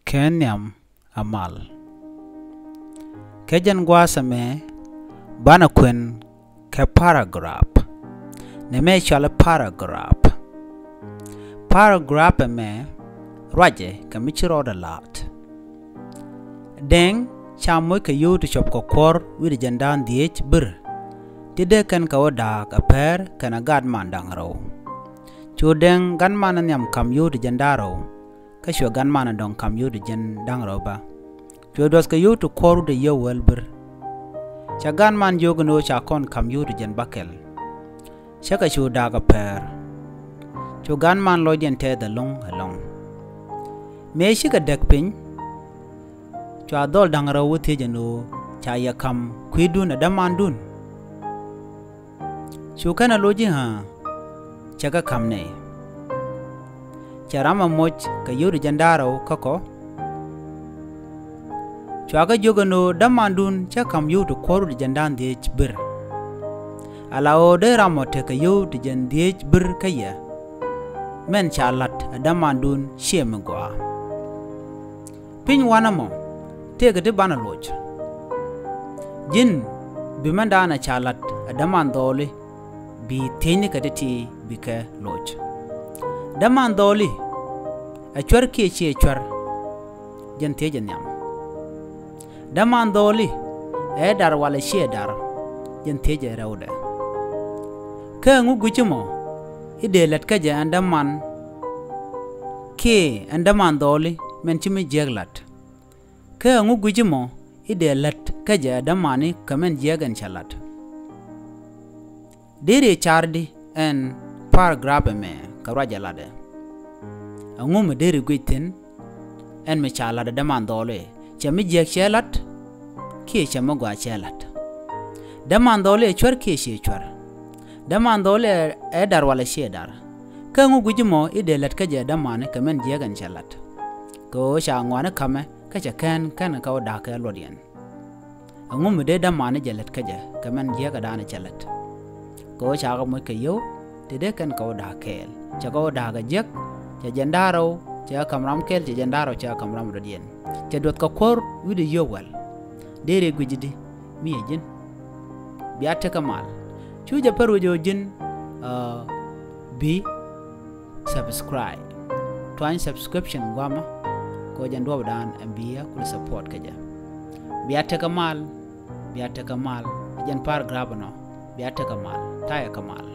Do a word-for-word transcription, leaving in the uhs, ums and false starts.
kɛ nhiam a mal. Kɛ jɛn gua̱a̱th ɛmɛ banɛ kuɛn kɛ paragraph. Nɛmɛ cɔal i̱ paragraph. Paragraph ɛmɛ ruacɛ kɛ mi ci rɔɔdɛ la̱a̱t. Dɛŋ ca moc kɛ yio̱w ti cop kɛ kuɔ̱r wi̱cdɛ jiɛn da̱ŋ dhieec bir. Ti dee kɛn kɛ wä da̱a̱k ɛ pɛr kɛnɛ gatman da̱ŋ rɛw. Cu Dɛŋ gatman nhiam ka̱m yio̱w ti jiɛn da̱ŋ rɛw. Kä cuɛ gatman dɔ̱ŋ ka̱m yio̱w ti jiɛn da̱ŋ rɛw bä. Cuɛ duɔth kɛ yio̱w ti kuɔ̱r wi̱cdɛ yio̱w wäl bir. Cɛ gatman jiök ɛn ɣöö ca kɔn ka̱m yio̱w ti jiɛn bäkɛl. Cä kɛ cu da̱a̱k ɛ pɛr. Cu gatman lɔcdiɛn tɛth ɛlɔ̱ŋ ɛlɔ̱ŋ. Mëë cikɛ däk piny, cua dhɔl da̱ŋ rɛw wä thiec ɛn ɣöö ca yɛ ka̱m kui̱dun ɛ dämandun. Cu kɛn ɛ loc i̱ ɣää, cɛ kɛ ka̱m nɛy. Cɛ ram ɛ moc kɛ yio̱w ti jiɛn da̱ŋ rɛw kä kɔ. Cua kɛ jiök ɛn ɣöö dämandun cä ka̱m yio̱w ti kuɔ̱r wi̱cdɛ jiɛn da̱ŋ dhieec bir. Ala ɣöö dee ram ɔ tekɛ yio̱w ti jiɛn dhieec bir kä yɛ. Mɛn ca la̱t ɛ dämandun ciɛ mi gɔaa. Piny wanɛ mɔ tëëkɛ ti banɛ loc. Ji̱n bi mɛn daanɛ ca la̱t ɛ däman dhɔɔli bi thiecni kɛ ti ti bi kɛ loc. Däman dhɔɔli ɛ cuɛr kiɛ ciɛ cuɛr? Jɛn thiec ɛ nhiam. Däman dhɔɔli ɛ dar walɛ ciɛ dar? Jɛn thiec ɛ rɛwdɛ. Kä ɛŋu gui̱ci mɔ i̱ dee lät kä jɛ ɛn däman kiɛ ɛn däman dhɔɔli mɛn ci mi jiäk la̱t? Kä ɛŋu gui̱ci mɔ i̱ dee lät kä jɛ ɛ dämani kɛ mɛn jiäk ɛn cɛ la̱t? Deri ɛ car di ɛn paragraph ɛmɛ kɛ ruac ɛ latdɛ? Ɛŋu mi deri guic thi̱n ɛn mi ca la̱t ɛ däman dhɔɔli, cɛ mi jiäk cɛ la̱t kiɛ cɛ mi gɔaa cɛ la̱t? Däman dhɔɔli ɛ cuɛr kiɛ ciɛ cuɛr? Däman dhɔɔli ɛ, ɛ dar walɛ ciɛ dar? Kä ɛŋu gui̱ci mɔ i̱ dee lät kä jɛ ɛ dämani kɛ mɛn jiäk ɛn cɛ la̱t? Kɛ ɣöö ca ŋɔaani ka̱mɛ kä cɛ kɛn kɛn kɛ wä da̱a̱k kɛ luɔt yɛn. Ɛŋu mi dee dämani jɛ lät kä jɛ kɛ mɛn jiäk ɛ da̱a̱n cɛ lät? Kɛ ɣöö ca kɛ moc kɛ yio̱w ti dee kɛn kɛ wä da̱a̱k kɛɛl. Cɛ kɛ wä da̱a̱k ɛ jiäk, cɛ jiɛn da̱ŋ rɛw cɛ kɛ ka̱m ram kɛl, cɛ jiɛn da̱ŋ rɛw cɛ kɛ ka̱m ram dɔ̱diɛn. Cɛ duɔth kɛ kuɔ̱r wi̱cdɛ yio̱w wäl. Deri gui̱ci di mi ɛ ji̱n. Bia tekɛ mal. Cu jɛ pär wec ɣöö ji̱n, aa, bi subscribe. Tuany subscription guamä kɛ ɣöö jɛn duɔ̱ɔ̱pdan ɛn bi yɛ kul support kä jɛ. Bia tekɛ mal, bia tekɛ mal. Ɛ jɛn paragraph ɛnɔ, bia tekɛ mal, tayɛ kɛ mal.